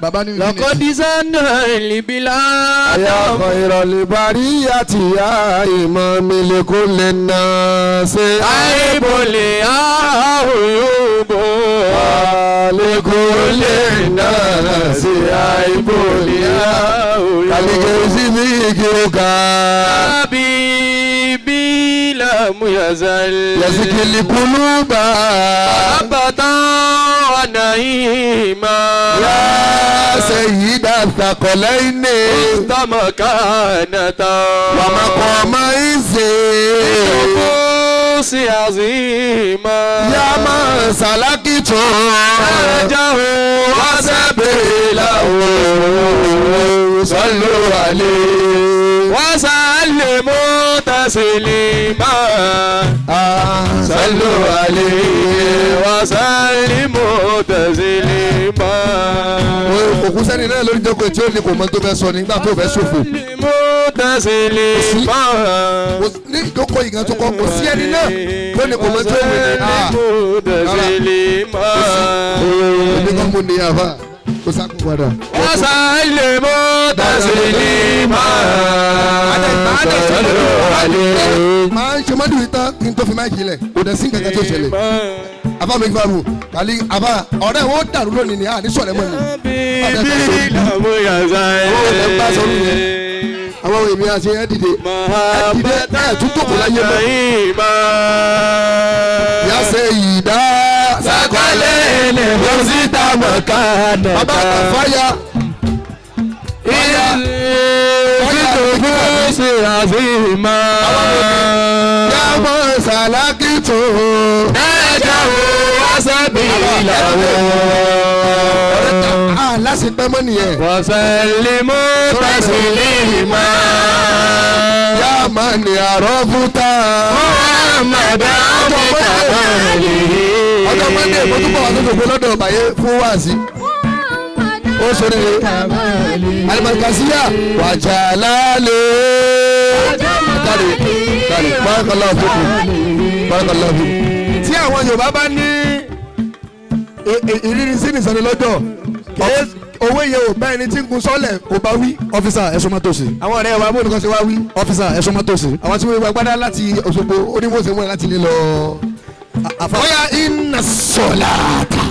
Bàbá ní لقد زنا البلاد يا خير البرية يا إمام لكل الناس عيب لعيوب لكل الناس عيب كالجيش ذكرك حبيبي لم يزل يزكي القلوب أبدا ونعيما يا سيد الثقلين مكانة ومقام عز نفوس عظيما يا من سلكت نهجه وسبيله صلوا عليه وسلموا تسليما صلوا عليه وسلموا تسليما Òkú sẹ́ni náà lórí jókòó tí ó ní kò mọ tó fẹ́ sọ nígbà tó fẹ́ ṣòfò. سلموا تسليما Ní ìjókòó yìí gan tó kọ kò sí ẹni náà tó ní kò mọ tó wù ní. وسلموا تسليما Èmi kan mú ní àfà kó sákò padà. وسلموا تسليما صلوا عليه Máa ń ṣe mọ́dún yìí tán kí n tó fi máìkì lẹ̀ kò dẹ̀ sí nǹkan kan tó ṣẹlẹ̀. Àfà mi gbàrú kàlí àfà ọ̀rẹ́ wọn ó dàrú lónìí ni à ní sọ̀rẹ́ mọ́ ni. حبيبي لم يزل Àwọn èmi àti ẹ dìde ẹ dìde ẹ tún jókòó láyé mọ́. نعيما Yà ṣe ìdá ثقلين وزدت مكانك bàbá àfáyà في نفوس عظيما yà mọ̀ sàlákìtò. نجاه وسبيله A láti pẹ́ mọ́ nìyẹn. وسلموا تسليما Yà má ní àrọ́fútà. محمد بكماله Ọjọ́ Mọ́ndé mo tún bọ̀ wá sódò pé lọ́dọ̀ ọ̀bàyé fún wáàsí. Ó sori re. Alimarikasiya wàjàlálẹ̀. Kárí kárí barakallahu fikum barakallahu fikum. Tí àwọn Yorùbá bá ní ìrírí sí nìsọ̀ni lọ́jọ́ owó yẹn ò bá ẹni tí ń gun sọ́lẹ̀ kò bá wí. Officer, ẹ súnmọ́ tòsí. Àwọn ọ̀rẹ́ wa bóun nìkan ṣe wá wí. Officer, ẹ súnmọ́ tòsí. Àwọn tí wọ́n gba gbádá láti Òṣogbo ó ní bó ṣe múra láti lè lọ. Bóyá iná sọ̀láàtà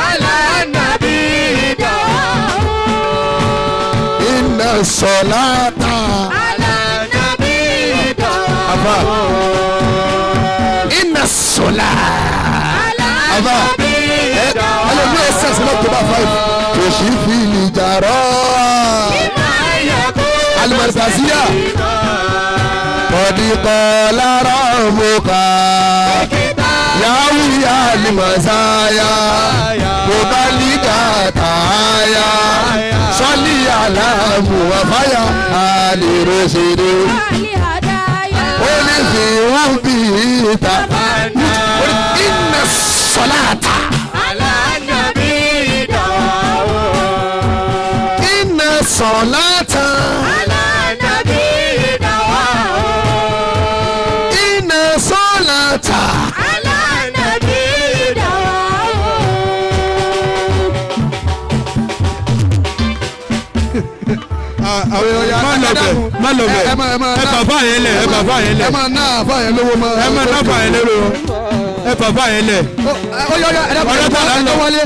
على النبي iná sọ̀láàtà على النبي àfà iná sọ̀láàtà àfà ẹ ẹlòmí ẹ sẹ̀sì náà tó bá 5 kò sí fìlì jàrọ́ alimọ̀tàsíyà kọ̀díkọ̀ lára òmùkà yàwùyà alimọ̀sáyà kòbálíkà tààyà sọ́lí àlàmù àfáyà àlèrèsèrè olùfìhùbì ìta iná sọ̀láàtà على النبي iná sọ̀láàtà على النبي iná sọ̀láàtà. على النبي Má lọ bẹ̀, má lọ bẹ̀. Ẹ máa ẹ máa Ẹ bàbá yẹn lẹ̀, ẹ bàbá yẹn lẹ̀. Ẹ máa ná àfáà yẹn lówó mọ́. Ẹ má náfà yẹn lérò. Ẹ bàbá yẹn lẹ̀. Ó yọ yọ ẹ dákun Ọ̀rẹ́ tá là ń lọ. ẹ wọlé.